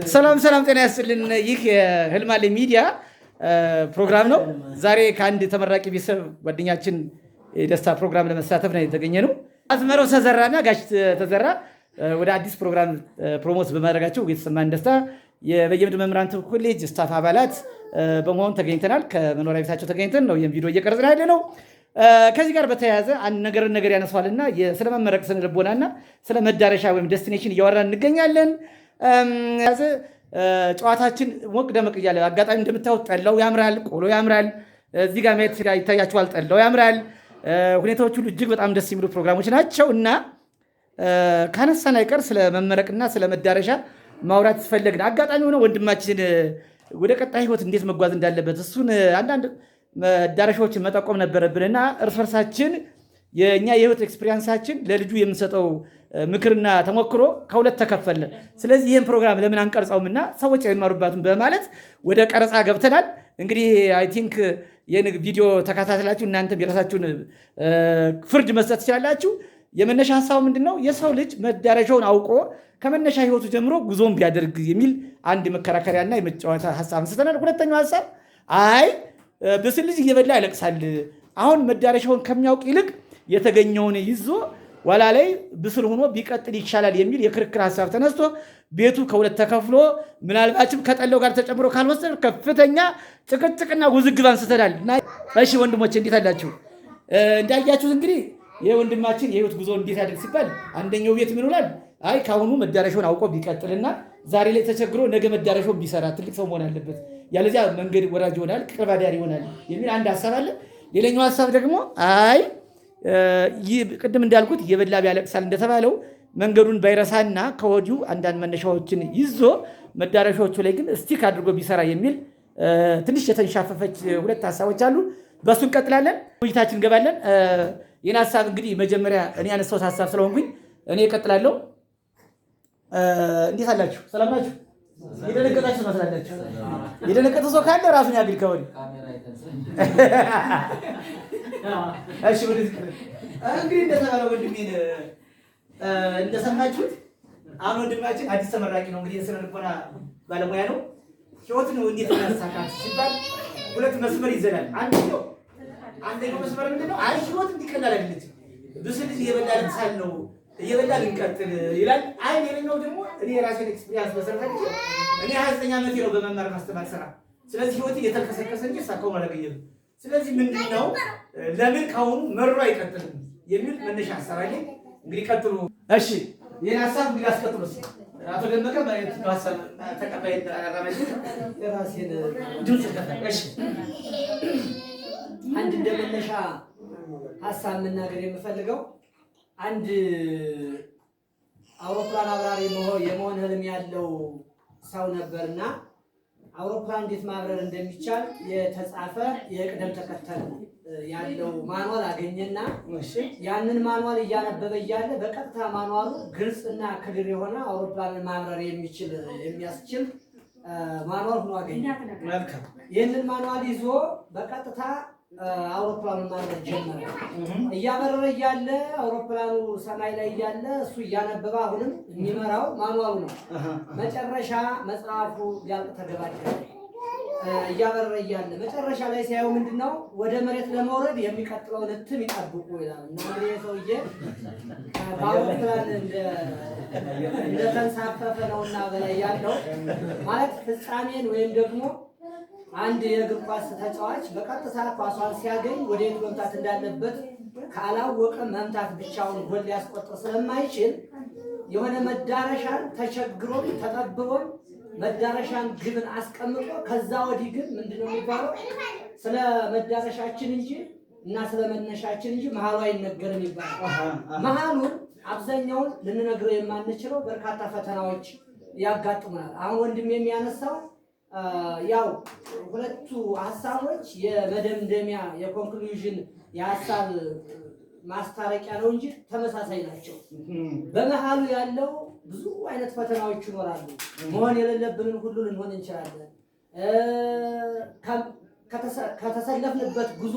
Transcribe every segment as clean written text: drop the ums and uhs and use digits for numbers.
ሰላም ሰላም፣ ጤና ያስጥልን። ይህ የህልም አለኝ ሚዲያ ፕሮግራም ነው። ዛሬ ከአንድ ተመራቂ ቤተሰብ ጓደኛችን የደስታ ፕሮግራም ለመሳተፍ ነው የተገኘነው። አዝመረው ተዘራና ጋሽ ተዘራ ወደ አዲስ ፕሮግራም promote በማድረጋቸው የተሰማን ደስታ የበየምድር መምህራን ኮሌጅ staff አባላት በመሆን ተገኝተናል። ከመኖሪያ ቤታቸው ተገኝተን ነው ይህን ቪዲዮ እየቀረጽን ያለ ነው። ከዚህ ጋር በተያያዘ አንድ ነገርን ነገር ያነሷልና ስለ መመረቅ ስነ ልቦናና ስለ መዳረሻ ወይም destination እያወራን እንገኛለን። ያዘ ጨዋታችን ሞቅ ደመቅ እያለ አጋጣሚ እንደምታዩት ጠላው ያምራል፣ ቆሎ ያምራል። እዚህ ጋር ማየት ይታያችኋል። ጠላው ያምራል። ሁኔታዎች ሁሉ እጅግ በጣም ደስ የሚሉ ፕሮግራሞች ናቸው እና ካነሳን አይቀር ስለ መመረቅና ስለ መዳረሻ ማውራት ፈለግን። አጋጣሚ ሆነ ወንድማችን ወደ ቀጣይ ህይወት እንዴት መጓዝ እንዳለበት እሱን አንዳንድ መዳረሻዎችን መጠቆም ነበረብን እና እርስ በርሳችን የእኛ የህይወት experience ኣችን ለልጁ የምንሰጠው ምክርና ተሞክሮ ከሁለት ተከፈለ። ስለዚህ ይህን ፕሮግራም ለምን አንቀርጸውምና ሰዎች አይማሩባትም በማለት ወደ ቀረጻ ገብተናል። እንግዲህ I think ይህን ቪዲዮ ተከታትላችሁ እናንተም የራሳችሁን ፍርድ መስጠት ትችላላችሁ። የመነሻ ሀሳቡ ምንድን ነው? የሰው ልጅ መዳረሻውን አውቆ ከመነሻ ህይወቱ ጀምሮ ጉዞን ቢያደርግ የሚል አንድ መከራከሪያና የመጫወቻ ሀሳብ አንስተናል። ሁለተኛው ሀሳብ አይ ብስል ልጅ እየበላ ያለቅሳል። አሁን መዳረሻውን ከሚያውቅ ይልቅ የተገኘውን ይዞ ኋላ ላይ ብስል ሆኖ ቢቀጥል ይሻላል የሚል የክርክር ሀሳብ ተነስቶ ቤቱ ከሁለት ተከፍሎ ምናልባችም ከጠላው ጋር ተጨምሮ ካልወሰድ ከፍተኛ ጭቅጭቅና ውዝግብ አንስተናል። እሺ ወንድሞች እንዴት አላችሁ? እንዳያችሁት እንግዲህ የወንድማችን የህይወት ጉዞ እንዴት ያድርግ ሲባል አንደኛው ቤት ምን ይላል? አይ ከአሁኑ መዳረሻውን አውቆ ቢቀጥልና ዛሬ ላይ ተቸግሮ ነገ መዳረሻውን ቢሰራ ትልቅ ሰው መሆን አለበት፣ ያለዚያ መንገድ ወራጅ ይሆናል፣ ቅርብ አዳሪ ይሆናል የሚል አንድ ሀሳብ አለ። ሌላኛው ሀሳብ ደግሞ አይ ቅድም እንዳልኩት የበላ ቢያለቅሳል እንደተባለው መንገዱን ባይረሳና ከወዲሁ አንዳንድ መነሻዎችን ይዞ መዳረሻዎቹ ላይ ግን stick አድርጎ ቢሰራ የሚል ትንሽ የተንሻፈፈች ሁለት ሀሳቦች አሉ። በእሱ እንቀጥላለን፣ ውይይታችን እንገባለን። ይህን ሀሳብ እንግዲህ መጀመሪያ እኔ ያነሳሁት ሀሳብ ስለሆንኩኝ እኔ እቀጥላለሁ። እንዴት አላችሁ? ሰላም ናችሁ? የደነገጣችሁ ትመስላላችሁ። የደነገጠ ሰው ካለ ራሱን ያግል ከወዲህ። እሺ፣ ወደዚህ እንግዲህ እንደተባለው ወንድሜን እንደሰማችሁት አሁን ወንድማችን አዲስ ተመራቂ ነው። እንግዲህ የስነ ልቦና ባለሙያ ነው። ህይወትን እንዴት እናሳካት ሲባል ሁለት መስመር ይዘናል። አንደኛው መስመር ምንድን ነው? አይ ህይወት እንዲቀላል አይደለችም፣ ብስል ልጅ እየበላ ልቅሳል ነው እየበላ ልንቀጥል ይላል። አይ ሌላኛው ደግሞ እኔ የራሴን experience መሰረት አድርጌ እኔ 29 ዓመቴ ነው በመማር ማስተማር ስራ። ስለዚህ ህይወቴ እየተልከሰከሰ እንጂ ሳካውን አላገኘም። ስለዚህ ምንድን ነው ለምን ካሁኑ መሮ አይቀጥልም የሚል መነሻ ሀሳብ አለኝ። እንግዲህ ቀጥሉ። እሺ ይህን ሀሳብ እንግዲህ አስቀጥሉ። አቶ ደመቀ ሀሳብ ተቀባይ አራማጅ የራሴን ድምፅ ከፈል። እሺ አንድ እንደ መነሻ ሀሳብ መናገር የምፈልገው አንድ አውሮፕላን አብራሪ የመሆን ህልም ያለው ሰው ነበርና አውሮፕላን እንዴት ማብረር እንደሚቻል የተጻፈ የቅደም ተከተል ያለው manual አገኘና ያንን manual እያነበበ እያለ በቀጥታ manual ኡ ግልጽና clear የሆነ አውሮፕላንን ማብረር የሚችል የሚያስችል manual ሆኖ አገኘ። መልካም። ይህንን manual ይዞ በቀጥታ አውሮፕላኑን ማብረር ጀመረ። እያበረረ እያለ አውሮፕላኑ ሰማይ ላይ እያለ እሱ እያነበበ አሁንም የሚመራው manual ኡ ነው። መጨረሻ መጽሐፉ ሊያልቅ ተገባደደ። እያበረረ እያለ መጨረሻ ላይ ሲያየው ምንድን ነው ወደ መሬት ለመውረድ የሚቀጥለውን እትም ይጠብቁ ይላል። እና እንግዲህ ሰውዬ በአውሮፕላን እንደተንሳፈፈ ነውና በላይ ያለው ማለት ፍጻሜን ወይም ደግሞ አንድ የእግር ኳስ ተጫዋች በቀጥታ ኳሷን ሲያገኝ ወደ የት መምታት እንዳለበት ካላወቀ መምታት ብቻውን ጎል ሊያስቆጥር ስለማይችል የሆነ መዳረሻን ተቸግሮም ተጠብቦም መዳረሻን ግብን አስቀምጦ ከዛ ወዲህ ግን ምንድነው የሚባለው ስለ መዳረሻችን እንጂ እና ስለ መነሻችን እንጂ መሀሉ አይነገርም ይባላል። መሀሉን አብዛኛውን ልንነግረው የማንችለው በርካታ ፈተናዎች ያጋጥሙናል። አሁን ወንድም የሚያነሳው ያው ሁለቱ ሀሳቦች የመደምደሚያ የ conclusion የሀሳብ ማስታረቂያ ነው እንጂ ተመሳሳይ ናቸው። በመሀሉ ያለው ብዙ አይነት ፈተናዎች ይኖራሉ። መሆን የሌለብንን ሁሉ ልንሆን እንችላለን። ከተሰለፍንበት ጉዞ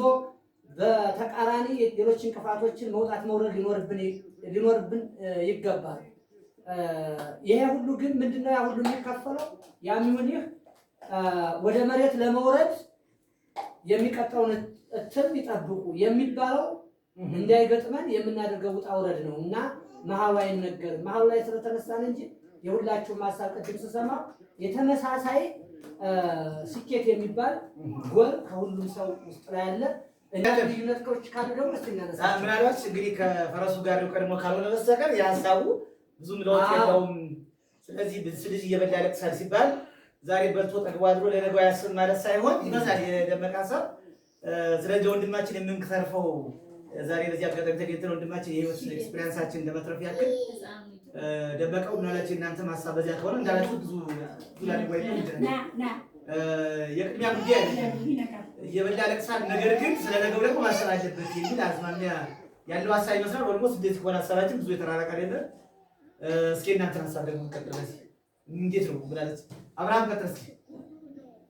በተቃራኒ ሌሎች እንቅፋቶችን መውጣት መውረድ ሊኖርብን ይገባል። ይሄ ሁሉ ግን ምንድነው? ያ ሁሉ የሚከፈለው ያም ይሁን ይህ ወደ መሬት ለመውረድ የሚቀጥለውን እትም ይጠብቁ የሚባለው እንዳይገጥመን የምናደርገው ውጣ ውረድ ነው እና መሀሉ አይነገርም። መሀሉ ላይ ስለተነሳን እንጂ የሁላችሁም ሀሳብ ቅድም ስሰማ የተመሳሳይ ስኬት የሚባል ጎል ከሁሉም ሰው ውስጥ ላይ አለ። እና ልዩነቶች ካሉ ደግሞ እስቲ እናነሳቸው። ምናልባት እንግዲህ ከፈረሱ ጋር ቀድሞ ካልሆነ በስተቀር የሀሳቡ ብዙም ለውጥ የለውም። ስለዚህ ልጅ እየበላ ያለቅሳል ሲባል ዛሬ በልቶ ጠግቦ አድሮ ለነገው አያስብም ማለት ሳይሆን ይመስላል የደመቀ ሀሳብ። ስለዚህ ወንድማችን የምንተርፈው ዛሬ በዚህ አጋጣሚ ተገኝተን ወንድማችን የህይወት experience ኣችን ለመትረፍ ያክል ደመቀው ምናላችሁ እናንተም ሀሳብ በዚያ ከሆነ እንዳላችሁ ብዙ ብዙ ላንጓይ የቅድሚያ ጉዳይ አይደለም። እየበላ ያለቅሳል፣ ነገር ግን ስለ ነገው ደግሞ ማሰብ አለበት የሚል አዝማሚያ ያለው ሀሳብ ይመስላል። Almost እንደዚህ ከሆነ ሀሳባችን ብዙ የተራራቀ አይደለም። እስኪ እናንተን ሀሳብ ደግሞ እንቀጥል። በዚህ እንዴት ነው ብላለች። አብርሃም ቀጥል እስኪ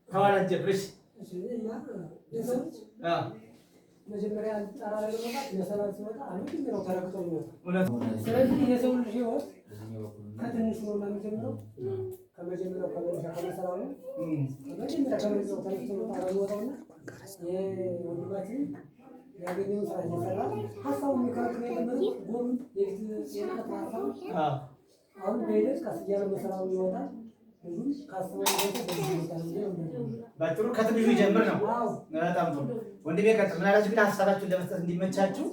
ከኋላ እንጀምር። እሺ። መጀመሪያ ጣራ ላይ ለመውጣት መሰላል ሲወጣ መጀመሪያው ተረግጦ የሚወጣ። እውነት። ስለዚህ የሰው ልጅ ህይወት ከትንሹ ነው የሚጀምረው። ከመጀመሪያው ከመነሻ ከመሰላሉ ከመጀመሪያ ከመነሻው ተነስቶ ነው ጣራ የሚወጣውና የወንድማችን ያገኘውን ስራ እየሰራ ሀሳቡ የሚከረክረው የለም። ጎሉን የፊት የርቀት ሀሳቡ አሁን በሂደት ቀስ እያለ መሰላሉ ይወጣል። ብዙ ካሰበው ደርሶ በዚህ ይወጣል ብዬ ነው የምለው። ባጭሩ ከትንሹ ይጀምር ነው። አዎ። በጣም ጥሩ ወንድሜ ቀጥል። ምናላችሁ ግን ሀሳባችሁን ለመስጠት እንዲመቻችሁ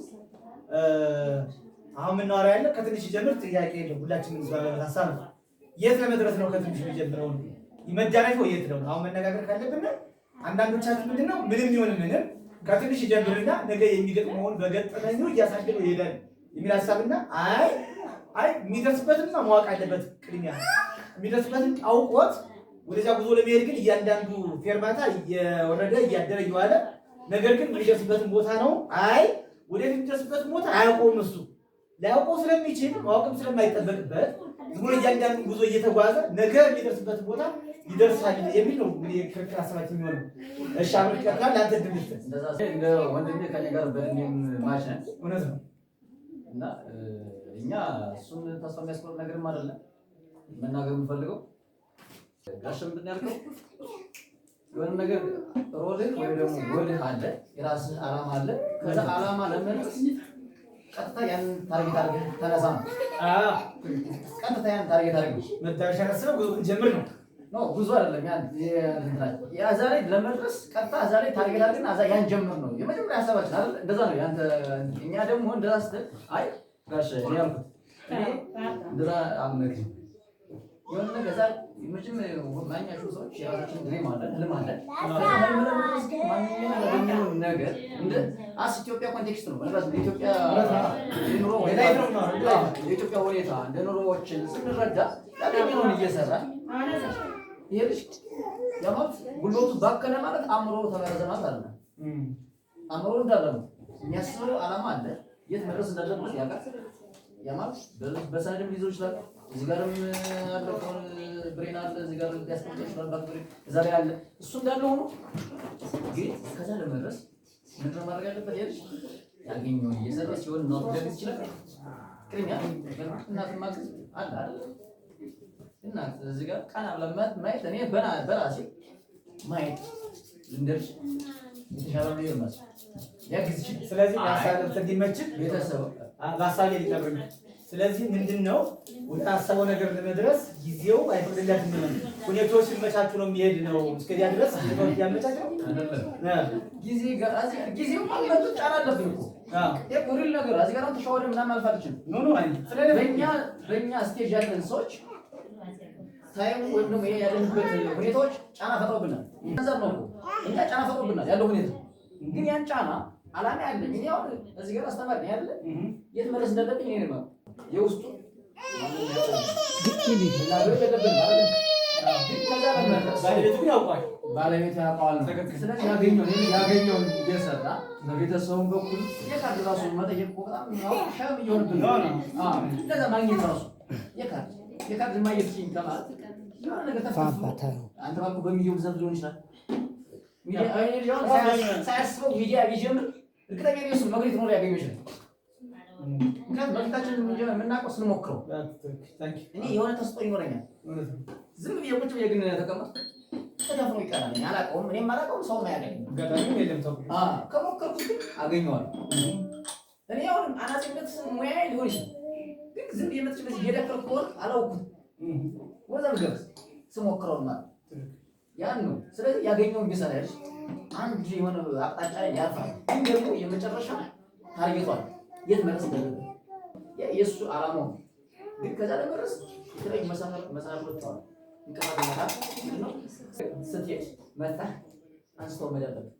አሁን የምናወራው ያለ ከትንሽ ይጀምር ጥያቄ የለም። ሁላችንም የምንስማማበት ሀሳብ ነው። የት ለመድረስ ነው ከትንሽ የሚጀምረው? መዳረሻው የት ነው? አሁን መነጋገር ካለብን አንዳንዶቻችሁ ምንድነው ምንም ይሁን ምንም ከትንሽ ይጀምርና ነገ የሚገጥመውን በገጠመኙ እያሳደገው ይሄዳል የሚል ሀሳብና አይ አይ የሚደርስበትን ማወቅ አለበት፣ ቅድሚያ የሚደርስበትን አውቆት ወደዚያ ጉዞ ለመሄድ ግን እያንዳንዱ ፌርማታ እየወረደ እያደረ እየዋለ ነገር ግን የሚደርስበትን ቦታ ነው። አይ ወደፊት የሚደርስበትን ቦታ አያውቀውም፣ እሱ ላያውቀው ስለሚችል ማወቅም ስለማይጠበቅበት ዝም ብሎ እያንዳንዱ ጉዞ እየተጓዘ ነገ የሚደርስበትን ቦታ ይደርሳል የሚል ነው እንግዲህ የክርክር ሀሳባችን የሚሆነው። እሺ አብረን ይቀጥላል። ለአንተ እድል ልስጥ። እንደዛ እንደ ወንድሜ ከኔ ጋር በእድሜም match ነን። እውነት ነው። እና እኛ እሱን ተስፋ የሚያስቆርጥ ነገርም አይደለም። መናገር የምፈልገው ጋሽ ምንድን ነው ያልከው? የሆነ ነገር role ህ ወይም ደግሞ ጎልህ አለ፣ የራስህ አላማ አለ። ከዛ አላማ ለመድረስ ቀጥታ ያንን target አድርገህ ተነሳ ነው። ቀጥታ ያን target አድርገህ መዳረሻ ካሰበ ጉዞ ጀምር ነው። No፣ ጉዞ አይደለም። ያን እዛ ላይ ለመድረስ ቀጥታ እዛ ላይ target አድርገን እዛ ያን ጀምር ነው የመጀመሪያ ሀሳባችን አይደል? እንደዛ ነው ያንተ። እኛ ደግሞ እንደዛ ስትል አይ ጋሽ እኔ ያልኩት እኔ እንደዛ አልመክርም። የሆነ ነገር እዛ መጀመሪያ ማንኛቸው ሰዎች የራሳችን dream አለን፣ ህልም አለን። ከዛ ህልም ለመድረስ ግን ማንኛውም ያገኘነውን ነገር እንደ as ኢትዮጵያ context ነው። በነገራችን የኢትዮጵያ የኑሮ ሁኔታ የኢትዮጵያ ሁኔታ እንደ ኑሮዎችን ስንረዳ ያገኘነውን እየሰራ ይሄ ልጅ ያማት ጉልበቱ ባከነ ማለት አእምሮ ተመረዘ ማለት አይደለም። አእምሮ እንዳለ ነው የሚያስበው፣ ዓላማ አለ፣ የት መድረስ እንዳለበት ያውቃል። ያ ማለት በሰነድም ሊይዘው ይችላል። እዚህ ጋርም አለ brain አለ፣ እዚህ ጋር ሊያስቀምጠው ይችላል። Back brain እዛ ላይ አለ። እሱ እንዳለ ሆኖ ግን ከዛ ለመድረስ ምንድን ነው ማድረግ ያለበት? ይሄ ልጅ ያገኘውን እየሰራ ሲሆን እናቱ ሊያግዝ ይችላል። ቅድሚያ እናትን ማገዝ አለ አይደል? እናት እዚህ ጋር ቀና ብላ ማየት እኔ በራሴ ማየት እንደልጅ የተሻለ ነው ይመስል ሊያግዝ ይችላል። ስለዚህ ሀሳብ እንዲመችል ቤተሰብ በሀሳብ ላይ ሊቀርብ። ስለዚህ ምንድን ነው ወደ ሀሳበው ነገር ለመድረስ ጊዜው አይፈቅድለትም። ሁኔታዎች ሲመቻቹ ነው የሚሄድ ነው። እስከዚያ ድረስ ሁኔታዎች ያመቻቸው ጊዜ ጋር ጊዜው ማለት ጫና አለብን እኮ ይሄ real ነገር እዚህ ጋር ተሻወደ ምናምን አልፍ አልችልም። No, አይ ስለዚህ በእኛ stage ያለን ሰዎች time ወይም ደግሞ ይሄ ያለንበት ሁኔታዎች ጫና ፈጥሮብናል። ገንዘብ ነው እኮ እኛ ጫና ፈጥሮብናል ያለው ሁኔታ። ግን ያን ጫና አላማ ያለኝ እኔ አሁን እዚህ ጋር አስተማሪ ነኝ አይደለ? የት መድረስ እንዳለብኝ እኔ ነው የውስጡ መናገር የለብንም አይደለ? ግን ከዛ ለመድረስ ባለቤቱ ግን ያውቋል። ባለቤቱ ያውቀዋል ነው። ስለዚህ ያገኘውን እየሰራ በቤተሰቡም በኩል የካርድ ራሱ መጠየቅ እኮ በጣም አሁን shame እየሆነብን ነው። አዎ፣ እንደዛ ማግኘት ራሱ የካርድ ማግኘት ሲኝ ከማለት የሆነ ነገር ተፍተፍ አንተ ባልኩህ በሚዲያው ብዛት ሊሆን ይችላል። ሚዲያ አሁን ሳያስበው ሚዲያ ቢጀምር እርግጠኛ ነኝ እሱ መግኘት ኖሮ ያገኘው ይችላል። ምክንያቱም መልክታችንን የምናውቀው ስንሞክረው። እኔ የሆነ ተስጦ ይኖረኛል። ዝም ብዬ ቁጭ ብዬ ግን ተቀመጥኩ ተዳፍኖ ይቀራል። እኔ አላውቀውም፣ እኔም አላውቀውም፣ ሰውም አያውቀኝም። ከሞከርኩት ግን አገኘዋለሁ። እኔ አሁን አናጺነት ሙያዬ ሊሆን ይችላል፣ ግን ዝም ብዬ መጥቼ በዚህ እየደከርኩ ከሆነ አላውኩትም። ወዛ ብገብስ ስሞክረው ማለት ያን ነው። ስለዚህ ያገኘውን ቢሰራ ያልሽ አንድ የሆነ አቅጣጫ ላይ ያርፋል። ግን ደግሞ የመጨረሻ target ቷል የት መድረስ እንዳለበት የእሱ ዓላማው ነው። ግን ከዛ ለመድረስ የተለያዩ መሰናክሎች አሉ። እንቅፋት ይመጣል። ምንድነው ስትሄድ መታህ አንስተው መሄድ አለብህ።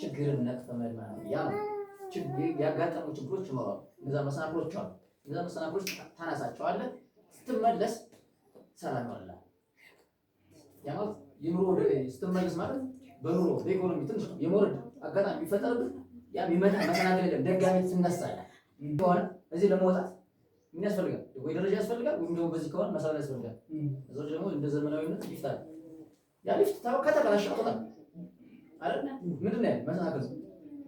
ችግርን ነቅፈህ መሄድ ማለት ነው። ያ ነው ችግር። ያጋጠሙ ችግሮች ይኖራሉ። እነዛ መሰናክሎች አሉ። እነዛ መሰናክሎች ታነሳቸዋለህ። ስትመለስ ሰላም ይሆንልሃል። ያ ማለት የኑሮ ስትመለስ ማለት በኑሮ በኢኮኖሚ ትንሽ የመውረድ አጋጣሚ ቢፈጠርብህ ያ የሚመጣ መሰናክል የለም። ደጋሚ ትነሳለህ። ከሆነ እዚህ ለመውጣት ምን ያስፈልጋል? ወይ ደረጃ ያስፈልጋል፣ ወይም ደግሞ በዚህ ከሆነ መሳቢያ ያስፈልጋል። እዛ ውጭ ደግሞ እንደ ዘመናዊነት ሊፍት አለ። ያ ሊፍት ከተበላሸ አትወጣም አይደል? ምንድን ነው ያ መሰናክል።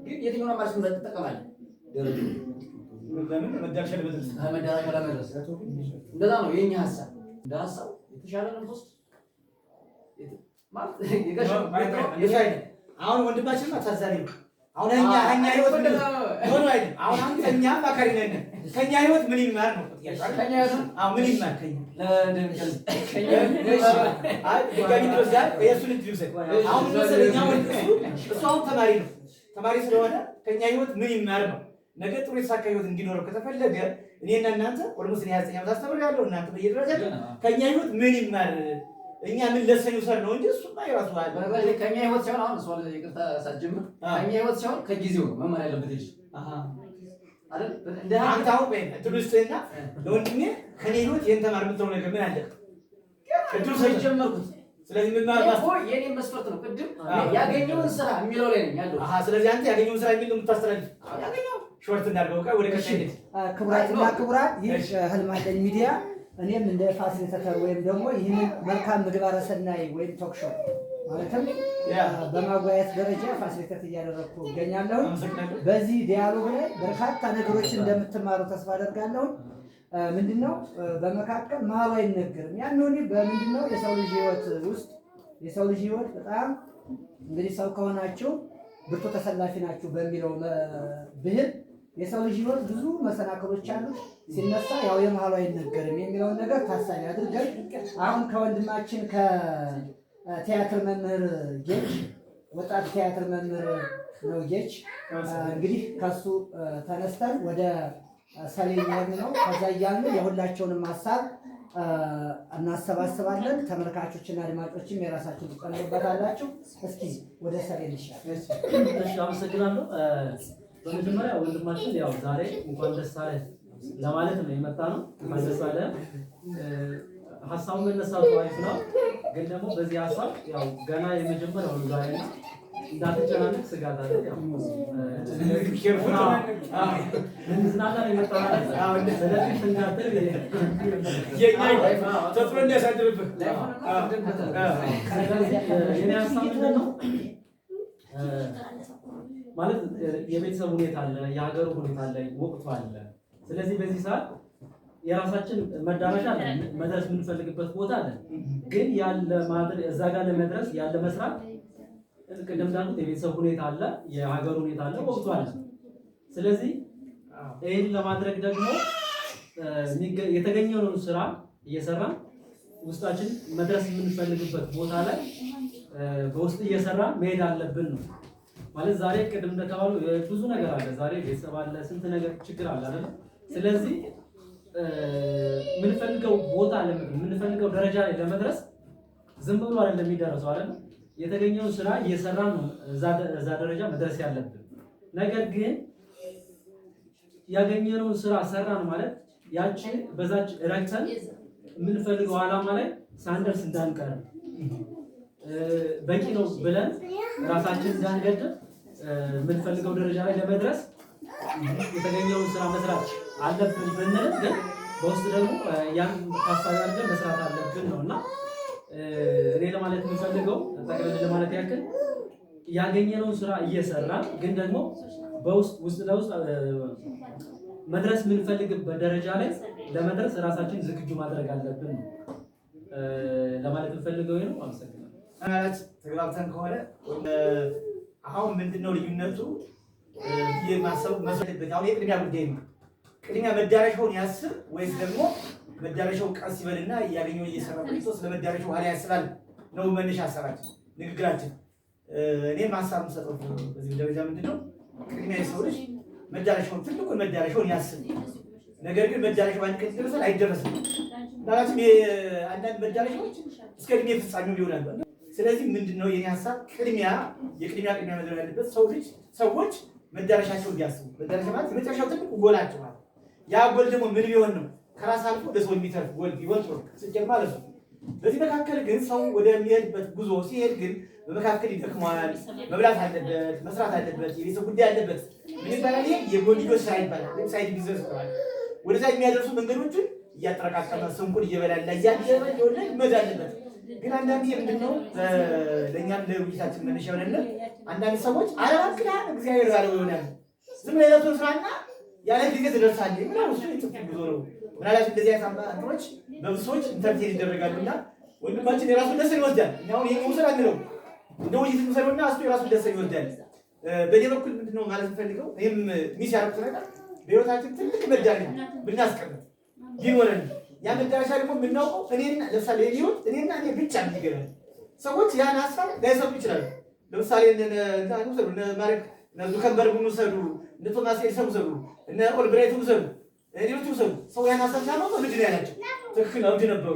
ግን የትኛውን አማራጭ ትጠቀማለህ? ደረጃ። ለምን መዳረሻ ለመድረስ። መዳረሻ ለመድረስ። እንደዛ ነው የኛ ሀሳብ። እንደ ሀሳብ የተሻለ ነው ሶስት ማለት የጋሽ አሁን ወንድማችን ታዛቢ ነው። አሁን እኛ ህይወት ምን ሆኖ አይደለም። አሁን አንተ እኛ አማካሪ ነን። ከኛ ህይወት ምን ይማር ነው ጥያቄው አይደል? ከኛ ህይወት አዎ፣ ምን ይማር ከኛ? ከኛ አይ፣ ድጋሚ ትወስዳል። የእሱን እድል ውሰድ። አሁን ምን መሰለህ፣ እኛ ወንድ እሱ አሁን ተማሪ ነው። ተማሪ ስለሆነ ከኛ ህይወት ምን ይማር ነው። ነገ ጥሩ የተሳካ ህይወት እንዲኖረው ከተፈለገ እኔና እናንተ almost እኔ 29 ዓመት አስተምሬያለሁ። እናንተ በየደረጃችሁ ከኛ ህይወት ምን ይማር፣ እኛ ምን lesson ይውሰድ ነው እንጂ እሱማ የራሱ አለ። በነገራችን ላይ ከኛ ህይወት ሳይሆን አሁን እሷ ይቅርታ ሳትጀምር ከኛ ህይወት ሳይሆን ከጊዜው ነው መማር ያለበት ልጅ አይደል? እንደ አንተ አሁን ቆይ እድሉ ስጥህና ለወንድሜ ከኔ ህይወት ይሄን ተማር የምትለው ነገር ምን አለ? እድሉ ሰጥቼ ጀመርኩት። ስለዚህ ምን ማለት እኮ የኔ መስፈርት ነው። ቅድም ያገኘውን ስራ የሚለው ላይ ነኝ ያለው። ስለዚህ አንተ ያገኘውን ስራ የሚል ነው የምታስተላልፍ። ያገኘው short እንዳድርገው ቆይ ወደ ቀጣይ እንሂድ። ክቡራትና ክቡራን፣ ይህ ህልም አለኝ ሚዲያ እኔም እንደ facilitator ወይም ደግሞ ይህንን መልካም ምግባረ ሰናይ ወይም talk show ማለትም በማጓየት ደረጃ facilitate እያደረግኩ እገኛለሁ። አመሰግናለሁ። በዚህ dialogue ላይ በርካታ ነገሮችን እንደምትማሩ ተስፋ አደርጋለሁ። ምንድነው በመካከል መሀሉ አይነገርም። ያን ሆኔ በምንድነው የሰው ልጅ ህይወት ውስጥ የሰው ልጅ ህይወት በጣም እንግዲህ ሰው ከሆናችሁ ብርቱ ተሰላፊ ናችሁ በሚለው ብሂል የሰው ልጅ ህይወት ብዙ መሰናክሎች አሉት። ሲነሳ ያው የመሀሉ አይነገርም የሚለውን ነገር ታሳቢ አድርገን አሁን ከወንድማችን ከቲያትር መምህር ጌች፣ ወጣት ቲያትር መምህር ነው ጌች፣ እንግዲህ ከሱ ተነስተን ወደ ሰሌን እየሄድን ነው። ከዛ እያልን የሁላቸውንም ሀሳብ እናሰባስባለን። ተመልካቾችና አድማጮችም የራሳችሁን ትጨምሩበታላችሁ። እስኪ ወደ ሰሌን ይሻል። እሺ፣ አመሰግናለሁ። በመጀመሪያ ወንድማችን ያው ዛሬ እንኳን ደስ አለህ ለማለት ነው የመጣ ነው። እንኳን ደስ አለህ። ሀሳቡ መነሳቱ አሪፍ ነው፣ ግን ደግሞ በዚህ ሀሳብ ያው ገና የመጀመሪያው ነው ዛሬ እና እንዳትጨናነቅ ስጋት አለ። ያው ልንዝናና ነው የመጣ ማለት ነው። ስለዚህ እንዳትል የኛ ተጽዕኖ እንዲያሳድርብህ። ስለዚህ የኔ ሀሳብ ምንድን ነው ማለት የቤተሰብ ሁኔታ አለ፣ የሀገሩ ሁኔታ አለ፣ ወቅቱ አለ። ስለዚህ በዚህ ሰዓት የራሳችን መዳረሻ አለ፣ መድረስ የምንፈልግበት ቦታ አለ። ግን ያለ ማድረግ እዛ ጋር ለመድረስ ያለ መስራት ቅድም እንዳልኩት የቤተሰብ ሁኔታ አለ፣ የሀገሩ ሁኔታ አለ፣ ወቅቱ አለ። ስለዚህ ይህን ለማድረግ ደግሞ የተገኘውን ስራ እየሰራን ውስጣችን መድረስ የምንፈልግበት ቦታ ላይ በውስጥ እየሰራ መሄድ አለብን ነው ማለት። ዛሬ ቅድም እንደተባለው ብዙ ነገር አለ። ዛሬ ቤተሰብ አለ፣ ስንት ነገር ችግር አለ አይደል? ስለዚህ የምንፈልገው ቦታ የምንፈልገው ደረጃ ላይ ለመድረስ ዝም ብሎ አይደለም የሚደረሰው አይደል? የተገኘውን ስራ እየሰራን ነው እዛ ደረጃ መድረስ ያለብን። ነገር ግን ያገኘነውን ስራ ሰራን ማለት ያቺ በዛች ረክተን የምንፈልገው ዓላማ ላይ ሳንደርስ እንዳንቀር፣ በቂ ነው ብለን ራሳችን እንዳንገድብ፣ የምንፈልገው ደረጃ ላይ ለመድረስ የተገኘውን ስራ መስራት አለብን ብንልም ግን በውስጥ ደግሞ ያን ታሳቢ አድርገን መስራት አለብን ነው። እና እኔ ለማለት የምፈልገው ጠቅለል ለማለት ያክል ያገኘነውን ስራ እየሰራን ግን ደግሞ በውስጥ ውስጥ ለውስጥ መድረስ የምንፈልግበት ደረጃ ላይ ለመድረስ ራሳችን ዝግጁ ማድረግ አለብን ነው ለማለት የምፈልገው ነው። አመሰግናለሁ። ማለት ተግባብተን ከሆነ አሁን ምንድነው ልዩነቱ የማሰቡ መስለበት አሁን የቅድሚያ ጉዳይ ነው። ቅድሚያ መዳረሻውን ያስብ ወይስ ደግሞ መዳረሻው ቀስ ይበልና እያገኘው እየሰራ ቆይቶ ስለ መዳረሻው ኋላ ያስባል ነው መነሻ ሀሳባችን ንግግራችን። እኔም ሀሳብ የምሰጠው በዚህ ደረጃ ምንድነው ቅድሚያ የሰው ልጅ መዳረሻውን ትልቁን መዳረሻውን ያስብ። ነገር ግን መዳረሻው አንድ ቀን ይደርሳል አይደረስም። ምናልባትም አንዳንድ መዳረሻዎች እስከ እድሜ ፍጻሜው ሊሆናሉ። ስለዚህ ምንድነው የኔ ሀሳብ ቅድሚያ የቅድሚያ ቅድሚያ መድረግ ያለበት ሰው ልጅ ሰዎች መዳረሻቸውን ቢያስቡ፣ መዳረሻ ማለት የመጨረሻው ትልቁ ጎላቸው ማለት ያ ጎል ደግሞ ምን ቢሆን ነው ከራስ አልፎ ለሰው የሚተርፍ ጎል ቢሆን ጥሩ ስኬት ማለት ነው። በዚህ መካከል ግን ሰው ወደሚሄድበት ጉዞ ሲሄድ ግን በመካከል ይደክመዋል። መብላት አለበት፣ መስራት አለበት፣ የቤተሰብ ጉዳይ አለበት። ምን ይባላል? ይሄ የጎንዮሽ ስራ ይባላል፣ ወይም side business ይባላል። ወደዛ የሚያደርሱ መንገዶችን እያጠረቃቀመ ስንቁን እየበላላ እያደረ የሆነ መድ አለበት። ግን አንዳንዴ ምንድነው ለእኛም ለውይይታችን መነሻ የሆነልን አንዳንድ ሰዎች አረባክና እግዚአብሔር ባለው ይሆናል ዝም ብለህ የዕለቱን ስራና ያለ ጊዜ ትደርሳለህ ምናምን እሱ የጥፍ ጉዞ ነው። ምናልባት እንደዚህ አይነት እንትኖች በብዙ ሰዎች entertain ይደረጋሉና ወንድማችን የራሱን ደስ ይወስዳል። እኛ አሁን ይሄን ውሰድ አንለው እንደ ውይይት እንውሰደውና እሱ የራሱን ደስ ይወስዳል። በእኔ በኩል ምንድነው ማለት የምፈልገው እኔም miss ያደረኩት ነገር በህይወታችን ትልቅ መዳረሻ ብናስቀምጥ ቢኖረን ያ መዳረሻ ደግሞ የምናውቀው እኔና ለምሳሌ የኔ ህይወት እኔና እኔ ብቻ እንዲገናኝ ሰዎች ያን ሀሳብ ላይሰጡ ይችላሉ። ለምሳሌ እነ ውሰዱ፣ እነ ማርክ እነ ዙከርበርግን ውሰዱ፣ እነ ቶማስ ኤዲሰን ውሰዱ፣ እነ ኦልብራይትን ውሰዱ፣ ሌሎች ውሰዱ። ሰው ያን ሀሳብ ሲያመጡ እብድ ነው ያላቸው። ትክክል እብድ ነበሩ።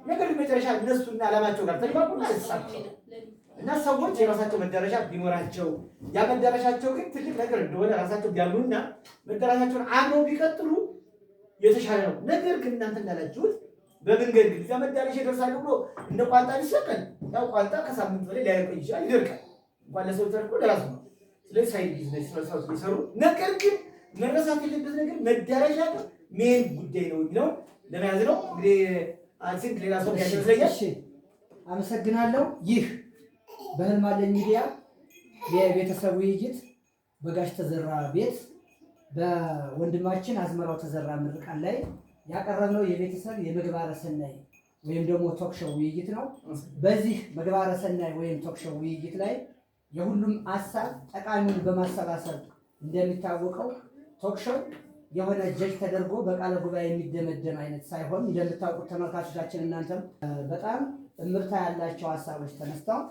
ነገር ግን መጨረሻ እነሱና ዓላማቸው ጋር ተግባቡና ተሳኩ። እና ሰዎች የራሳቸው መዳረሻ ቢኖራቸው ያ መዳረሻቸው ግን ትልቅ ነገር እንደሆነ ራሳቸው ቢያምኑና መዳረሻቸውን አምነው ቢቀጥሉ የተሻለ ነው። ነገር ግን እናንተ እንዳላችሁት በመንገድ ግን እዚያ መዳረሻ ይደርሳሉ ብሎ እንደ ቋንጣ ቢሰቀል ያው ቋንጣ ከሳምንት በላይ ሊያቆይ ይችላል፣ ይደርቃል። እንኳን ለሰው ተርፎ ለራሱ ነው። ስለዚህ side business ሰዎች ሊሰሩ፣ ነገር ግን መረሳት የሌለበት ነገር መዳረሻ ግን main ጉዳይ ነው የሚለውን ለመያዝ ነው። እንግዲህ I think ሌላ ሰው ያለ ይመስለኛል። እሺ፣ አመሰግናለሁ። ይህ በህልም አለኝ ሚዲያ የቤተሰብ ውይይት በጋሽ ተዘራ ቤት በወንድማችን አዝመራው ተዘራ ምርቃን ላይ ያቀረብነው የቤተሰብ የምግባረ ሰናይ ወይም ደግሞ talk show ውይይት ነው። በዚህ ምግባረ ሰናይ ወይም talk show ውይይት ላይ የሁሉም ሀሳብ ጠቃሚውን በማሰባሰብ እንደሚታወቀው talk show የሆነ judge ተደርጎ በቃለ ጉባኤ የሚደመደም አይነት ሳይሆን እንደምታውቁት ተመልካቾቻችን እናንተም በጣም እምርታ ያላቸው ሀሳቦች ተነስተው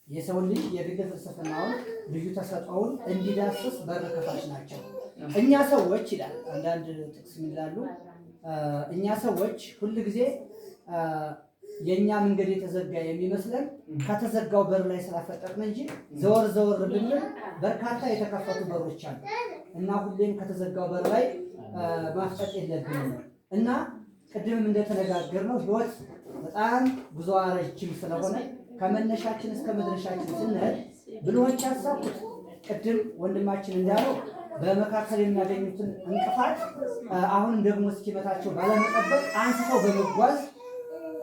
የሰውን ልጅ የግል ፍልስፍናውን ልዩ ተሰጥኦውን እንዲዳስስ በር ከፋች ናቸው። እኛ ሰዎች ይላል አንዳንድ ጥቅስ ምን ይላሉ? እኛ ሰዎች ሁል ጊዜ የእኛ መንገድ የተዘጋ የሚመስለን ከተዘጋው በር ላይ ስላፈጠጥን እንጂ ዘወር ዘወር ብንል በርካታ የተከፈቱ በሮች አሉ እና ሁሌም ከተዘጋው በር ላይ ማፍጠጥ የለብንም እና ቅድምም እንደተነጋገርነው ህይወት በጣም ጉዞዋ ረጅም ስለሆነ ከመነሻችን እስከ መድረሻችን ስንሄድ ብልሆች ያሳኩት ቅድም ወንድማችን እንዳለው በመካከል የሚያገኙትን እንቅፋት አሁንም ደግሞ እስኪመታቸው ባለመጠበቅ አንስተው በመጓዝ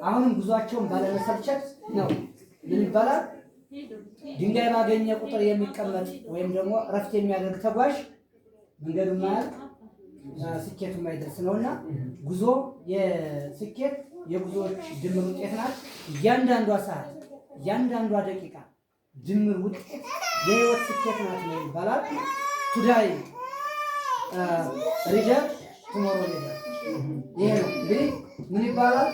አሁንም ጉዟቸውን ባለመሰልቸት ነው። ምን ይባላል? ድንጋይ ባገኘ ቁጥር የሚቀመጥ ወይም ደግሞ እረፍት የሚያደርግ ተጓዥ መንገዱ ማያልቅ ስኬቱ የማይደርስ ነውና ጉዞ የስኬት የጉዞዎች ድምር ውጤት ናት። እያንዳንዷ ሰዓት፣ እያንዳንዷ ደቂቃ ድምር ውጤት የህይወት ስኬት ናት ነው ይባላል። Today reader, tomorrow leader። ይሄ ነው እንግዲህ ምን ይባላል?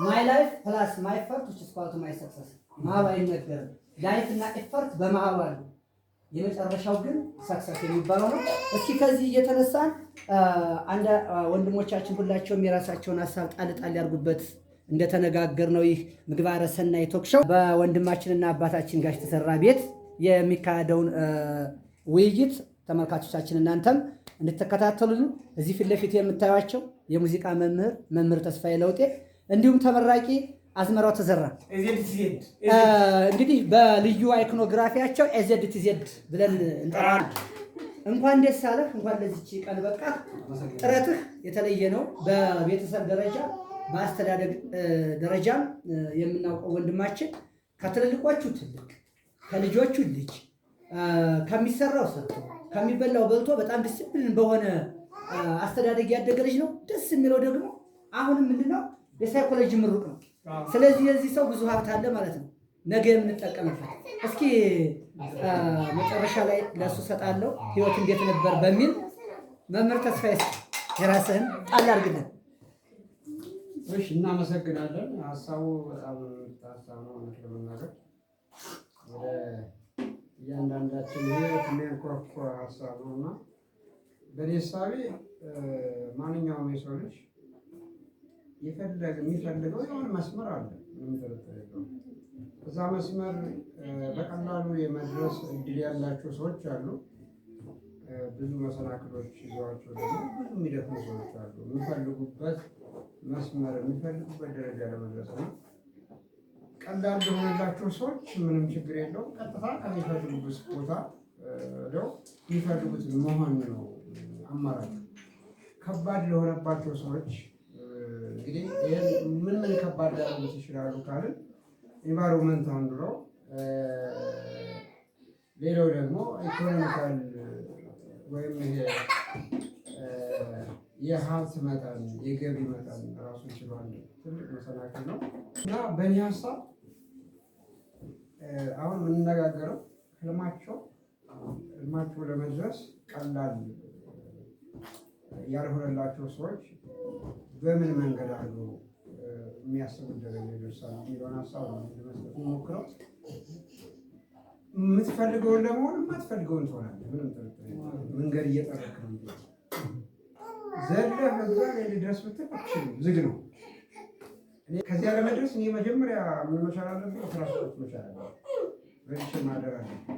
My life plus my effort which is equal to my success። መሀሉ አይነገርም። Life እና effort በመሀሉ አሉ። የመጨረሻው ግን success የሚባለው ነው። እስኪ ከዚህ እየተነሳን አንድ ወንድሞቻችን ሁላቸውም የራሳቸውን ሀሳብ ጣል ጣል ያርጉበት። እንደተነጋገር ነው ይህ ምግባረ ሰናይ talk show በወንድማችንና አባታችን ጋሽ ተሰራ ቤት የሚካሄደውን ውይይት ተመልካቾቻችን እናንተም እንድትከታተሉልን እዚህ ፊት ለፊት የምታዩቸው የሙዚቃ መምህር መምህር ተስፋዬ ለውጤ እንዲሁም ተመራቂ አዝመራው ተዘራ እንግዲህ በልዩ iconography ያቸው ኤዜድ ቲዜድ ብለን እንጠራለን። እንኳን ደስ አለህ፣ እንኳን ለዚች ቀን በቃህ። ጥረትህ የተለየ ነው። በቤተሰብ ደረጃ በአስተዳደግ ደረጃም የምናውቀው ወንድማችን ከትልልቆቹ ትልቅ ከልጆቹ ልጅ ከሚሰራው ሰርቶ ከሚበላው በልቶ በጣም ዲስፕሊን በሆነ አስተዳደግ ያደገ ልጅ ነው። ደስ የሚለው ደግሞ አሁንም ምንድነው የሳይኮሎጂ ምሩቅ ነው። ስለዚህ የዚህ ሰው ብዙ ሀብት አለ ማለት ነው፣ ነገ የምንጠቀምበት። እስኪ መጨረሻ ላይ ለእሱ ሰጣለሁ ህይወት እንዴት ነበር በሚል መምህር ተስፋዬ እስኪ የራስህን ጣል አድርግልን። እሺ፣ እናመሰግናለን። ሀሳቡ በጣም ምርጥ ሀሳብ ነው። እውነት ለመናገር ወደ እያንዳንዳችን ህይወት የሚያንኳኳ ሀሳብ ነው እና በእኔ እሳቤ ማንኛውም የሰው ልጅ የሚፈልገው የሆነ መስመር አለ፣ ምንም ጥርጥር የለውም። እዛ መስመር በቀላሉ የመድረስ እድል ያላቸው ሰዎች አሉ። ብዙ መሰናክሎች ይዘዋቸው ደግሞ ብዙ የሚደክሙ ሰዎች አሉ። የሚፈልጉበት መስመር፣ የሚፈልጉበት ደረጃ ለመድረስ ነው። ቀላል ለሆነላቸው ሰዎች ምንም ችግር የለውም። ቀጥታ ከሚፈልጉበት ቦታ ሄደው የሚፈልጉትን መሆን ነው አማራጭ። ከባድ ለሆነባቸው ሰዎች እንግዲህ ይህን ምን ምን ከባድ ሊያደርጉት ይችላሉ ካልን environment አንዱ ነው። ሌላው ደግሞ economical ወይም ይሄ የሀብት መጠን፣ የገቢ መጠን ራሱን ችሎ አንድ ትልቅ መሰናክል ነው እና በእኔ ሀሳብ አሁን የምንነጋገረው ህልማቸው ለመድረስ ቀላል ያልሆነላቸው ሰዎች በምን መንገድ አድርገው የሚያስቡት ደረጃ ይደርሳሉ የሚለውን ሀሳብ ነው ለመስጠት የምሞክረው። የምትፈልገውን ለመሆን የማትፈልገውን ትሆናለህ። ምንም ጥርጥር የለውም። መንገድ እየጠረክ ነው የምትሄደው። ዘለህ እዛ ላይ ልድረስ ብትል አትችልም፣ ዝግ ነው። እኔ ከዚያ ለመድረስ እኔ መጀመሪያ ምን መቻል አለብኝ? ትራንስፖርት መቻል አለብኝ። በልቼ ማደር አለብኝ።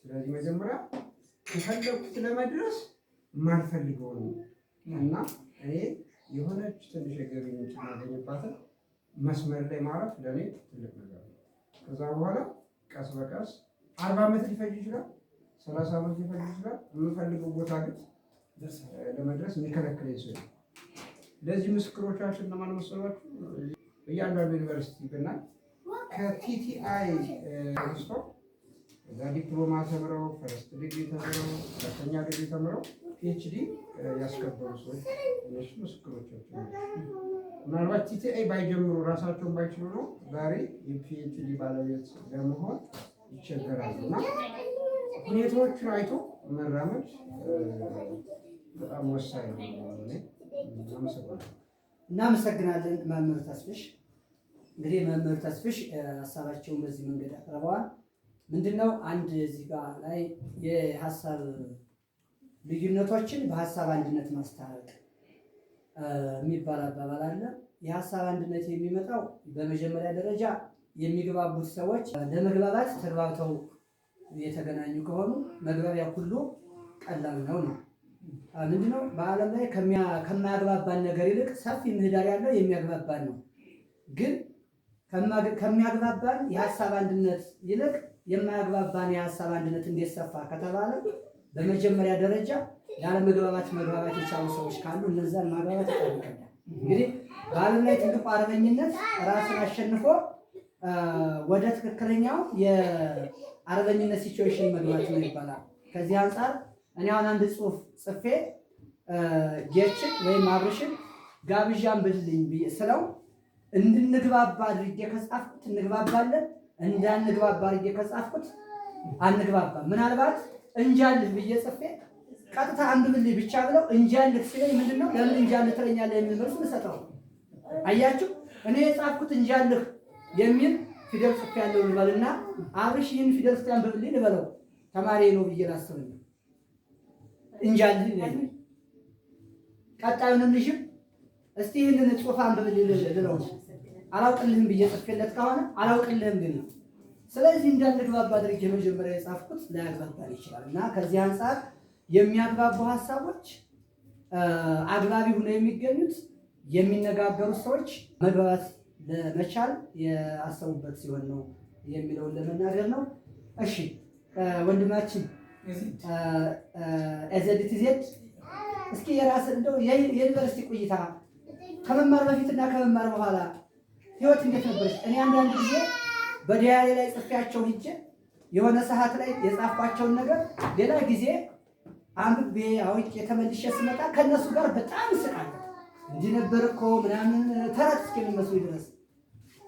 ስለዚህ መጀመሪያ ከፈለኩት ለመድረስ የማልፈልገውን እና እኔ የሆነች ትንሽ የገቢ ምንጭ የማገኝባትን መስመር ላይ ማረፍ ለእኔ ትልቅ ነገር ነው። ከዛ በኋላ ቀስ በቀስ 40 ዓመት ሊፈጅ ይችላል፣ 30 ዓመት ሊፈጅ ይችላል። የምፈልገው ቦታ ግን ለመድረስ የሚከለክለኝ ሰው የለም። ለዚህ ምስክሮቻችን እነማን መሰሏችሁ? እያንዳንዱ ዩኒቨርሲቲ ብናይ ከ TTI አንስቶ እዛ ዲፕሎማ ተምረው፣ first degree ተምረው፣ ሁለተኛ ዲግሪ ተምረው PhD ያስከበሩ ሰዎች እነሱ ምስክሮቻችን ናቸው። ምናልባት TTI ባይጀምሩ፣ ራሳቸውን ባይችሉ ነው ዛሬ የ PhD ባለቤት ለመሆን ይቸገራሉ። እና ሁኔታዎችን አይቶ መራመድ በጣም ወሳኝ ነው። እኔ አመሰግናለሁ። እናመሰግናለን መምህር ተስፍሽ። እንግዲህ መምህር ተስፍሽ ሀሳባቸውን በዚህ መንገድ አቅርበዋል። ምንድነው አንድ እዚህ ጋር ላይ የሀሳብ ልዩነቶችን በሀሳብ አንድነት ማስታረቅ የሚባል አባባል አለ። የሀሳብ አንድነት የሚመጣው በመጀመሪያ ደረጃ የሚግባቡት ሰዎች ለመግባባት ተግባብተው የተገናኙ ከሆኑ መግባቢያ ሁሉ ቀላል ነው ነው። ምንድነው በዓለም ላይ ከማያግባባን ነገር ይልቅ ሰፊ ምህዳር ያለው የሚያግባባን ነው። ግን ከሚያግባባን የሀሳብ አንድነት ይልቅ የማያግባባን የሀሳብ አንድነት እንዴት ሰፋ ከተባለ በመጀመሪያ ደረጃ ላለመግባባት መግባባት የቻሉ ሰዎች ካሉ እነዛን ማግባባት ይጠይቃል። እንግዲህ በዓለም ላይ ትልቁ አርበኝነት ራስን አሸንፎ ወደ ትክክለኛው የአርበኝነት situation መግባት ነው ይባላል። ከዚህ አንጻር እኔ አሁን አንድ ጽሁፍ ጽፌ ጌችን ወይም አብርሽን ጋብዣ አንብብልኝ ብዬ ስለው እንድንግባባ አድርጌ ከጻፍኩት እንግባባለን፣ እንዳንግባባ አድርጌ ከጻፍኩት አንግባባም። ምናልባት እንጃልህ ብዬ ጽፌ ቀጥታ አንብብልኝ ብቻ ብለው እንጃልህ ሲለኝ ምንድነው ለምን እንጃልህ ትለኛለህ የሚል መልስ ልሰጠው። አያችሁ፣ እኔ የጻፍኩት እንጃልህ የሚል ፊደል ጽፌ ያለው ልበልና አብርሽ ይህን ፊደል እስቲ አንብብልኝ ልበለው፣ ተማሪ ነው ብዬ ላስብ ነው። እንጃልህ ይለኛል። ቀጣዩንም ልጅም እስቲ ይህንን ጽሑፍ አንብብልኝ ልለው ነው። አላውቅልህም ብዬ ጽፌለት ከሆነ አላውቅልህም ግን ነው። ስለዚህ እንዳንግባባ አድርጌ መጀመሪያ የጻፍኩት ላያግባባን ይችላል እና ከዚህ አንጻር የሚያግባቡ ሀሳቦች አግባቢ ሆነው የሚገኙት የሚነጋገሩት ሰዎች መግባባት ለመቻል ያሰቡበት ሲሆን ነው የሚለውን ለመናገር ነው። እሺ፣ ወንድማችን ኤዘድ እስኪ የራስህ እንደው የዩኒቨርሲቲ ቆይታ ከመማር በፊትና ከመማር በኋላ ህይወት እንዴት ነበረች? እኔ አንዳንድ ጊዜ በ diary ላይ ጽፌያቸው ሂጄ የሆነ ሰዓት ላይ የጻፍኳቸውን ነገር ሌላ ጊዜ አንብቤ አውቄ ተመልሼ ስመጣ ከእነሱ ጋር በጣም እስቃለሁ። እንዲህ ነበር እኮ ምናምን ተረት እስከሚመስሉ ድረስ።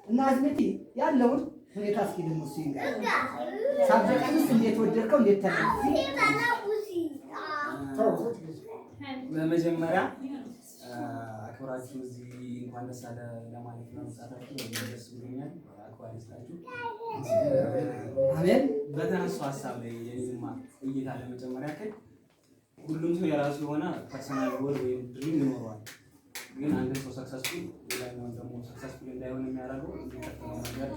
እና አዝሜቲ ያለውን ሁኔታ እስኪ ደግሞ እሱ ይንገር። Subject ኡንስ እንዴት ወደድከው? እንዴት ተረዳህ? በመጀመሪያ አክብራችሁ እዚህ እንኳን ደስ አለ ለማለት በመምጣታችሁ ደስ ብሎኛል። አክባሪ ይስጣችሁ። አሜን። በተነሱ ሀሳብ ላይ የኔማ እይታ ለመጨመር ያክል ሁሉም ሰው የራሱ የሆነ personal goal ወይም dream ይኖረዋል። ግን አንድን ሰው successful ሌላኛውን ደግሞ successful እንዳይሆን የሚያደርገው የሚከተለው መንገድ።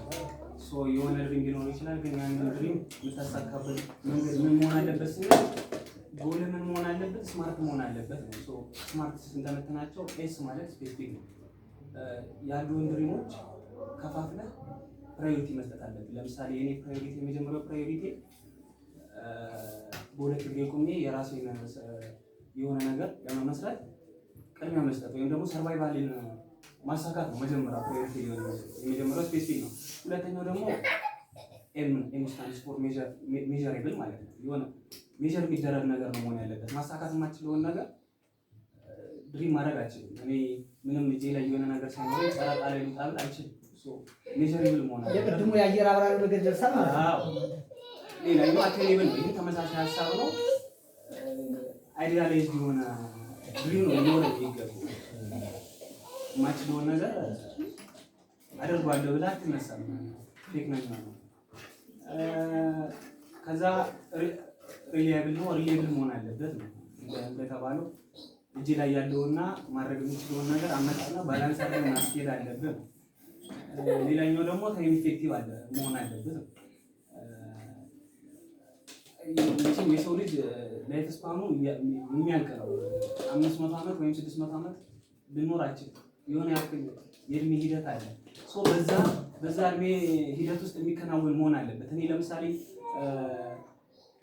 So የሆነ dream ሊኖር ይችላል። ግን ያንን dream የምታሳካበት መንገድ ምን መሆን አለበት ስንል ጎል ምን መሆን አለበት? SMART መሆን አለበት ነው። So SMART ስንተነትናቸው S ማለት specific ነው። ያሉን dream ኦች ከፋፍለህ priority መስጠት አለብን። ለምሳሌ የኔ priority፣ የመጀመሪያው priority በሁለት እግሬ ቆሜ የራሴን የሆነ ነገር ለመመስረት ቅድሚያ መስጠት ወይም ደግሞ survival ን ማሳካት ነው። መጀመሪያ priority ሊሆን የመጀመሪያው specific ነው። ሁለተኛው ደግሞ M፣ M stands for measurable ማለት ነው። የሆነ measure የሚደረግ ነገር ነው መሆን ያለበት። ማሳካት የማችለውን ነገር dream ማድረግ አልችልም። እኔ ምንም እጄ ላይ የሆነ ነገር ሳይኖረኝ ጨረቃ ላይ ልውጣ ብል አልችልም። Measurable መሆን አለበት። የቅድሙ የአየር አብራሪው ነገር ደርሳል ማለት ነው። አዎ። ሌላኛው attainable ነው። ይህ ተመሳሳይ ሀሳብ ነው። Idealized የሆነ dream ነው ሊኖረው የሚገባው። የማችለውን ነገር አደርገዋለሁ ብለህ አትነሳም። Fake ነው የሚሆነው። ከዛ reliable ነው፣ reliable መሆን አለበት ነው። እንደተባለው እጅ ላይ ያለውና ማድረግ የሚችለውን ነገር አመጣና balance አድርገን ማስኬድ አለብን ነው። ሌላኛው ደግሞ time effective አለ መሆን አለበት ነው። መቼም የሰው ልጅ life span ኡ የሚያልቅ ነው። 500 ዓመት ወይም 600 ዓመት ብንኖር አይችልም። የሆነ ያክል የእድሜ ሂደት አለ። So በዛ እድሜ ሂደት ውስጥ የሚከናወን መሆን አለበት። እኔ ለምሳሌ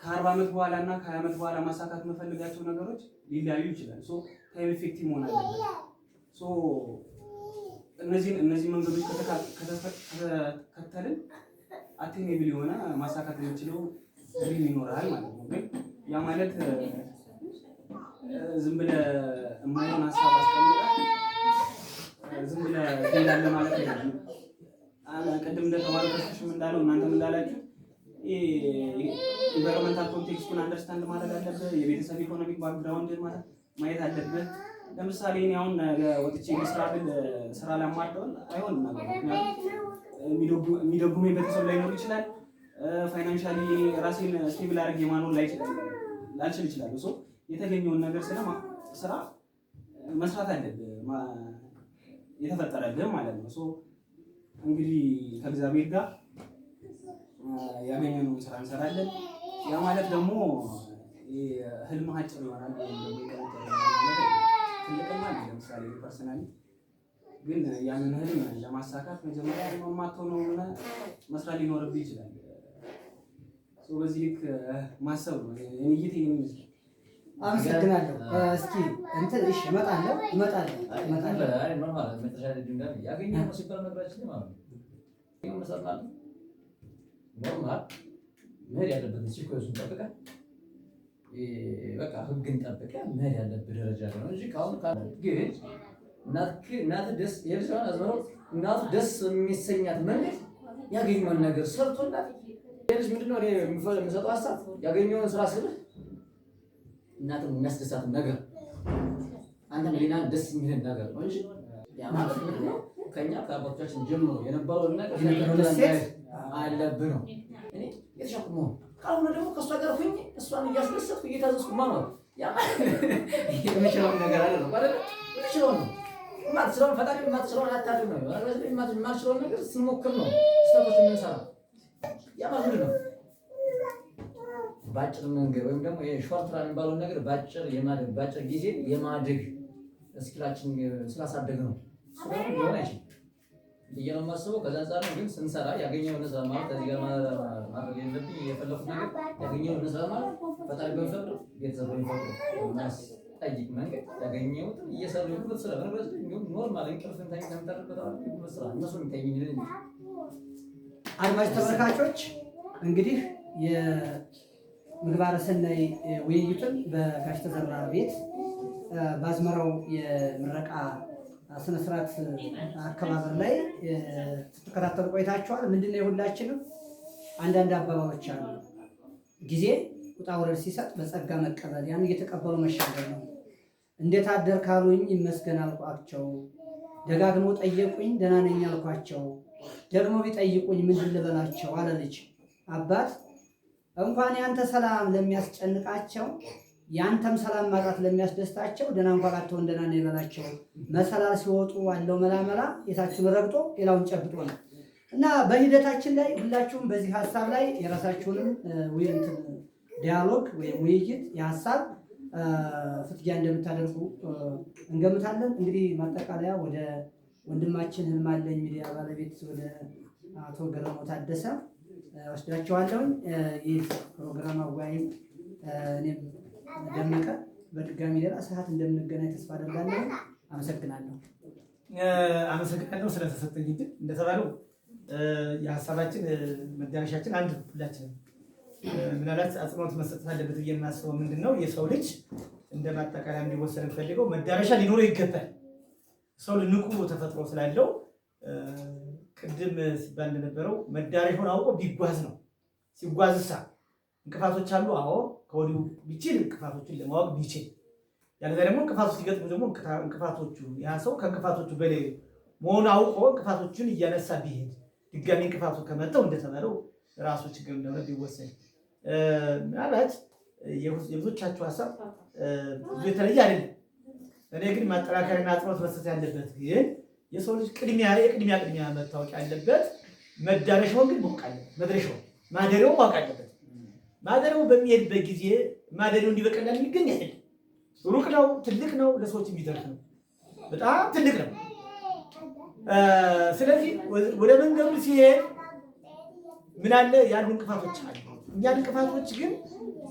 ከ40 ዓመት በኋላ እና ከ20 ዓመት በኋላ ማሳካት የምፈልጋቸው ነገሮች ሊለያዩ ይችላል። So time effective መሆን አለበት። So እነዚህ መንገዶች ከተከተልን attainable የሆነ ማሳካት የምችለው dream ይኖራል ማለት ነው። ግን ያ ማለት ዝም ብለህ የማይሆን ሀሳብ አስቀምጠህ ዝም ብለህ ትሄዳለህ ማለት አይደለም። ቅድም እንደተባለው፣ ተስፍሽም እንዳለው፣ እናንተም እንዳላችሁ environmental context ኡን understand ማድረግ አለብህ። የቤተሰብ economic background ን ማለት ማየት አለብህ። ለምሳሌ እኔ አሁን ነገ ወጥቼ ስራ ብል ስራ ላማርጠውን አይሆንም ነገር፣ ምክንያቱም የሚደጉመኝ ቤተሰብ ላይኖር ይችላል። Financially ራሴን stable አድርጌ ማኖር ላልችል እችላለሁ። So የተገኘውን ነገር ስራ መስራት አለብህ፣ የተፈጠረልህ ማለት ነው። So እንግዲህ ከእግዚአብሔር ጋር ያገኘነውን ስራ እንሰራለን። ያ ማለት ደግሞ ህልምህ አጭር ይሆናል ወይም ደግሞ የቀነጠረ ይሆናል ማለት አይደለም። ትልቅም አለ። ለምሳሌ personally ግን ያንን ህልም ለማሳካት መጀመሪያ የማትሆነው ሆነ መስራት ሊኖርብህ ይችላል። So በዚህ ልክ ማሰብ ነው። የኔ እይታ ይሄን ይመስላል። አመሰግናለሁ። እስኪ እንትን እሺ፣ እመጣለሁ እመጣለሁ እመጣለሁ። Normal መጨረሻ ላይ ድንጋይ ያገኘው ሲባል ነገራችን ላይ ማለት ነው። ያገኘው መስራት ማለት normal መሄድ ያለበትን sequence ኡን ጠብቀህ፣ በቃ ህግን ጠብቀህ መሄድ ያለብህ ደረጃ ነው እንጂ ከአሁን ግን እናትህ ደስ የልጅ አዝመራው እናቱ ደስ የሚሰኛት መንገድ ያገኘውን ነገር ሰርቶላት የልጅ ምንድነው እኔ የምሰጠው ሀሳብ ያገኘውን ስራ ስልህ እናትን የሚያስደሳትን ነገር፣ አንተም ሌላን ደስ የሚልህን ነገር ነው እንጂ ያ ማለት ምንድነው ከኛ ከአባቶቻችን ጀምሮ የነበረውን ነገር የነበረውን እሴት አለብህ ነው። እኔ የተሻልኩ መሆን ካልሆነ ደግሞ ከእሷ ጋር ሁኜ እሷን እያስደሰትኩ እየታዘዝኩ መኖር፣ ያ ማለት የምችለውን ነገር አይደለም አይደለ? የምችለውን ነው። የማትችለውን ፈጣሪ የማትችለውን አታድርግ ነው። የማትችለውን ነገር ስንሞክር ነው ስህተቶች የምንሰራ። ያ ማለት ምንድን ነው? በአጭር መንገድ ወይም ደግሞ ይሄ short run የሚባለውን ነገር በአጭር የማደግ፣ በአጭር ጊዜ የማደግ skill ኣችን ስላሳደግ ነው። እሱ ደግሞ ሊሆን አይችልም ብዬ ነው የማስበው። ከዛ አንጻር ነው። ግን ስንሰራ ያገኘውን ስራ ማለት ከዚህ ጋር ማድረግ የለብኝ የፈለኩት ነገር ያገኘውን ስራ ማለት ፈጣሪ በሚፈቅደው፣ ቤተሰብ በሚፈቅደው የማያስጠይቅ መንገድ ያገኘሁትን እየሰሩ የጉልበት ስራ፣ በነገራችን ላይ እንዲሁም normal እንቅልፍን ተኝተህ የምታድርበት አሁን የጉልበት ስራ እነሱ የሚተኝ አድማጭ ተመልካቾች እንግዲህ የወንድማችን ምግባረ ሰናይ ውይይቱን በጋሽ ተዘራ ቤት በአዝመራው የምረቃ ስነስርዓት አከባበር ላይ ስትከታተሉ ቆይታችኋል። ምንድነው የሁላችንም አንዳንድ አባባሎች አሉ። ጊዜ ውጣ ውረድ ሲሰጥ በጸጋ መቀበል፣ ያን እየተቀበሉ መሻገር ነው። እንዴት አደር ካሉኝ ይመስገን አልኳቸው። ደጋግመው ጠየቁኝ፣ ደህና ነኝ አልኳቸው። ደግሞ ቢጠይቁኝ ምንድን ልበላቸው አለ ልጅ። አባት እንኳን ያንተ ሰላም ለሚያስጨንቃቸው ያንተም ሰላም ማጣት ለሚያስደስታቸው ደህና እንኳ ባትሆን ደህና ነኝ በላቸው። መሰላል ሲወጡ አለው መላመላ የታችሁን ረግጦ ሌላውን ጨብጦ ነው። እና በሂደታችን ላይ ሁላችሁም በዚህ ሀሳብ ላይ የራሳችሁንም dialogue ወይም ውይይት የሀሳብ ፍትጊያ እንደምታደርጉ እንገምታለን። እንግዲህ ማጠቃለያ ወደ ወንድማችን ህልማለኝ ሚዲያ ባለቤት ወደ አቶ ገረመው ታደሰ ወስዳቸዋለሁኝ። ይህ ፕሮግራም አወያይ እኔም ደመቀ በድጋሚ ሌላ ሰዓት እንደምንገናኝ ተስፋ አደርጋለሁ። አመሰግናለሁ። አመሰግናለሁ ስለተሰጠኝ እድል። እንደተባለው የሀሳባችን መዳረሻችን አንድ ነው። ሁላችንም ምናልባት አጽንኦት መሰጠት አለበት ብዬ የማስበው ምንድን ነው፣ የሰው ልጅ እንደ ማጠቃለያ እንዲወሰድ የምፈልገው መዳረሻ ሊኖረው ይገባል። ሰው ንቁ ተፈጥሮ ስላለው ቅድም ሲባል እንደነበረው መዳረሻውን አውቆ ቢጓዝ ነው። ሲጓዝሳ እንቅፋቶች አሉ። አዎ፣ ከወዲሁ ቢችል እንቅፋቶችን ለማወቅ ቢችል፣ ያለዚያ ደግሞ እንቅፋቶች ሲገጥሙ ደግሞ እንቅፋቶቹ ያ ሰው ከእንቅፋቶቹ በላይ መሆኑ አውቆ እንቅፋቶችን እያነሳ ቢሄድ፣ ድጋሚ እንቅፋቱ ከመጣው እንደተባለው ራሱ ችግር እንደሆነ ቢወሰን፣ ምናልባት የብዙዎቻችሁ ሀሳብ ብዙ የተለየ አይደለም። እኔ ግን ማጠናከሪያና አጽንኦት መስጠት ያለበት ግን የሰው ልጅ ቅድሚያ የቅድሚያ ቅድሚያ መታወቅ ያለበት መዳረሻውን ግን ማወቅ አለበት። መድረሻውን ማደሪያውን ማወቅ አለበት። ማደሪያው በሚሄድበት ጊዜ ማደሪያው እንዲህ በቀላል የሚገኝ አይደለም። ሩቅ ነው፣ ትልቅ ነው፣ ለሰዎች የሚተርፍ ነው። በጣም ትልቅ ነው። ስለዚህ ወደ መንገዱ ሲሄድ ምን አለ ያሉ እንቅፋቶች አሉ። እኛን እንቅፋቶች ግን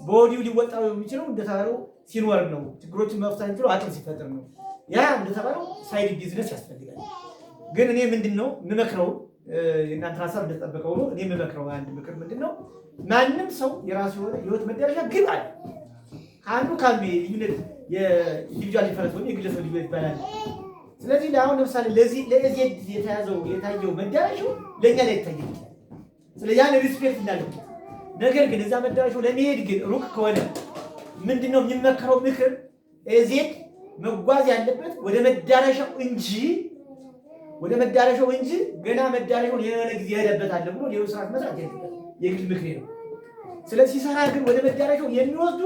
በወዲሁ ሊወጣው የሚችለው እንደተባለው ሲኖር ነው። ችግሮችን መፍታት የሚችለው አቅም ሲፈጥር ነው። ያ እንደተባለው side business ያስፈልጋል። ግን እኔ ምንድን ነው የምመክረው፣ የእናንተን ሀሳብ እንደተጠበቀው ነው። እኔ የምመክረው አንድ ምክር ምንድን ነው፣ ማንም ሰው የራሱ የሆነ የህይወት መዳረሻ ግብ አለ። ከአንዱ ከአንዱ ልዩነት የ individual difference ወይም የግለሰብ ልዩነት ይባላል። ስለዚህ አሁን ለምሳሌ ለዚህ ለ AZ የተያዘው የታየው መዳረሻው ለእኛ ላይ ይታየ ይችላል። ስለዚህ ያን respect እናደርግ። ነገር ግን እዛ መዳረሻው ለመሄድ ግን ሩቅ ከሆነ ምንድነው የሚመከረው ምክር፣ AZ መጓዝ ያለበት ወደ መዳረሻው እንጂ ገና መዳረሻውን የሆነ ጊዜ ይሄደበታል ብሎ ሌሎች ስርዓት መስራት የለበትም። የግል ምክሬ ነው። ስለዚህ ሲሰራ ግን ወደ መዳረሻው የሚወስዱ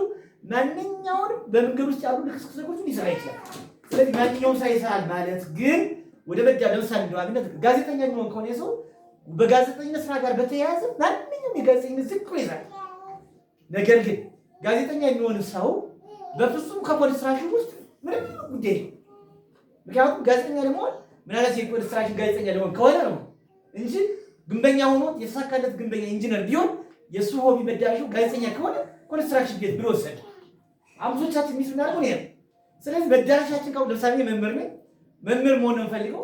ማንኛውንም በመንገድ ውስጥ ያሉ ልክስክስ ነገሮችን ሊሰራ ይችላል። ስለዚህ ማንኛውም ስራ ይሰራል ማለት ግን ወደ መዳ ለምሳሌ እንደው አብነት ጋዜጠኛ የሚሆን ከሆነ ሰው በጋዜጠኝነት ስራ ጋር በተያያዘ ማንኛውም የጋዜጠኝነት ዝቅ ብሎ ይሰራል። ነገር ግን ጋዜጠኛ የሚሆን ሰው በፍጹም ከ construction ውስጥ ምንም ጉዳይ የለውም። ምክንያቱም ጋዜጠኛ ለመሆን ምናልባት የ construction ጋዜጠኛ ለመሆን ከሆነ ነው እንጂ ግንበኛ ሆኖ የተሳካለት ግንበኛ ኢንጂነር ቢሆን የእሱ hobby መዳረሻው ጋዜጠኛ ከሆነ construction ቤት ብሎ ወሰደ። አሁን ብዙዎቻችን miss ምናደርገው ይሄ ነው። ስለዚህ መዳረሻችን ካሁን ለምሳሌ መምህር ነኝ፣ መምህር መሆን ነው የምፈልገው።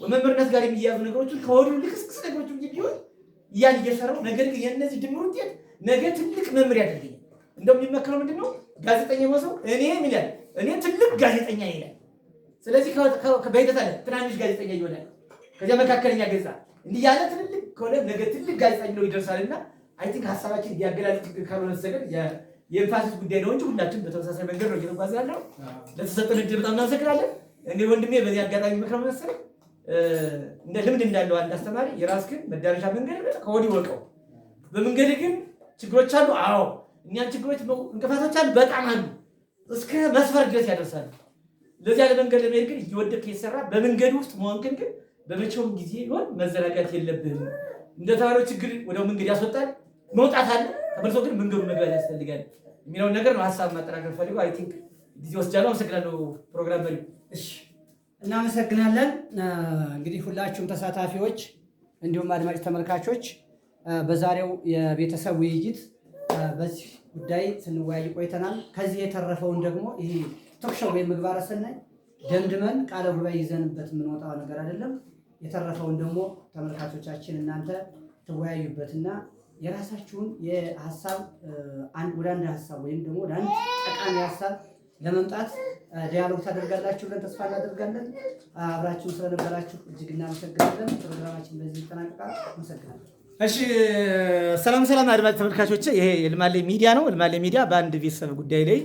መምህርነት ጋር የሚያያዙ ነገሮችን ከወዲሁ ልክስክስ ነገሮችን ቢሆን እያን እየሰራው፣ ነገር ግን የእነዚህ ድምር ውጤት ነገ ትልቅ መምህር ያደርገኛል። እንደው የሚመከረው ምንድን ነው? ጋዜጠኛ ሰው እኔ ምን ይላል? እኔ ትልቅ ጋዜጠኛ ይላል። ስለዚህ በሂደት አለ ትናንሽ ጋዜጠኛ ይሆናል። ከዚያ መካከለኛ ገዛ እንዲህ ያለ ትልልቅ ከሆነ ነገ ትልቅ ጋዜጠኛ ነው ይደርሳልና I think ሀሳባችን ያገላለጽ ችግር ካልሆነ በስተቀር የ emphasis ጉዳይ ነው እንጂ ሁላችን በተመሳሳይ መንገድ ነው እየተጓዝን ያለው። ለተሰጠን እድል በጣም እናመሰግናለን። እንግዲህ ወንድሜ በዚህ አጋጣሚ ምክረው መሰለኝ እንደ ልምድ እንዳለው አንድ አስተማሪ የራስህን መዳረሻ መንገድ ከወዲሁ ወቀው። በመንገድ ግን ችግሮች አሉ። አዎ፣ እኛን ችግሮች እንቅፋቶች አሉ፣ በጣም አሉ። እስከ መስፈር ድረስ ያደርሳሉ። ለዚያ ለመንገድ ለመሄድ ግን እየወደቅህ የሰራ በመንገድ ውስጥ መሆንክን ግን በመቼውም ጊዜ ቢሆን መዘናጋት የለብህም። እንደተባለው ችግር ወደ መንገድ ያስወጣል፣ መውጣት አለ፣ ተመልሶ ግን መንገዱ መግባት ያስፈልጋል የሚለውን ነገር ነው ሀሳብ ማጠናከር ፈልገው። I think ጊዜ ወስጃለሁ። አመሰግናለሁ ፕሮግራም መሪ። እሺ፣ እናመሰግናለን። እንግዲህ ሁላችሁም ተሳታፊዎች እንዲሁም አድማጭ ተመልካቾች በዛሬው የቤተሰብ ውይይት በዚህ ጉዳይ ስንወያይ ቆይተናል። ከዚህ የተረፈውን ደግሞ ይህ talk show ወይም ምግባረ ሰናይ ደምድመን ቃለ ጉባኤ ይዘንበት የምንወጣው ነገር አይደለም። የተረፈውን ደግሞ ተመልካቾቻችን እናንተ ትወያዩበትና የራሳችሁን የሀሳብ ወደ አንድ ሀሳብ ወይም ደግሞ ወደ አንድ ጠቃሚ ሀሳብ ለመምጣት dialogue ታደርጋላችሁ ብለን ተስፋ እናደርጋለን። አብራችሁን ስለነበራችሁ እጅግ እናመሰግናለን። ፕሮግራማችን በዚህ ይጠናቀቃል። አመሰግናለሁ። እሺ፣ ሰላም ሰላም አድማጭ ተመልካቾች፣ ይሄ የልማሌ ሚዲያ ነው። ልማሌ ሚዲያ በአንድ ቤተሰብ ጉዳይ ላይ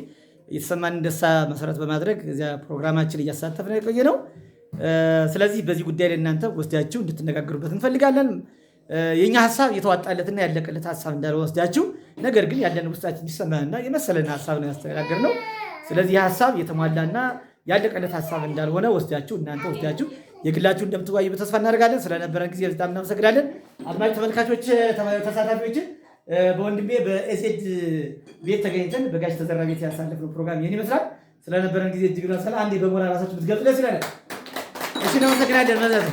የተሰማንን ደስታ መሰረት በማድረግ እዚያ ፕሮግራማችን እያሳተፍን የቆየ ነው። ስለዚህ በዚህ ጉዳይ ላይ እናንተ ወስዳችሁ እንድትነጋገሩበት እንፈልጋለን። የእኛ ሀሳብ የተዋጣለትና ያለቀለት ሀሳብ እንዳለ ወስዳችሁ፣ ነገር ግን ያለን ውስጣችን የሚሰማንና የመሰለን ሀሳብ ነው ያስተናገርነው። ስለዚህ ሀሳብ የተሟላና ያለቀለት ሀሳብ እንዳልሆነ ወስዳችሁ እናንተ ወስዳችሁ የግላችሁ እንደምትወያዩበት ተስፋ እናደርጋለን። ስለነበረን ጊዜ በጣም እናመሰግናለን። አድማጭ ተመልካቾች፣ ተሳታፊዎች፣ በወንድሜ በኤሴድ ቤት ተገኝተን በጋሽ ተዘራ ቤት ያሳለፍነው ፕሮግራም ይህን ይመስላል። ስለነበረን ጊዜ እጅግ በጣም አንዴ በሞራል ራሳችሁ ብትገልጹ ደስ ይለናል። እሺ፣ እናመሰግናለን።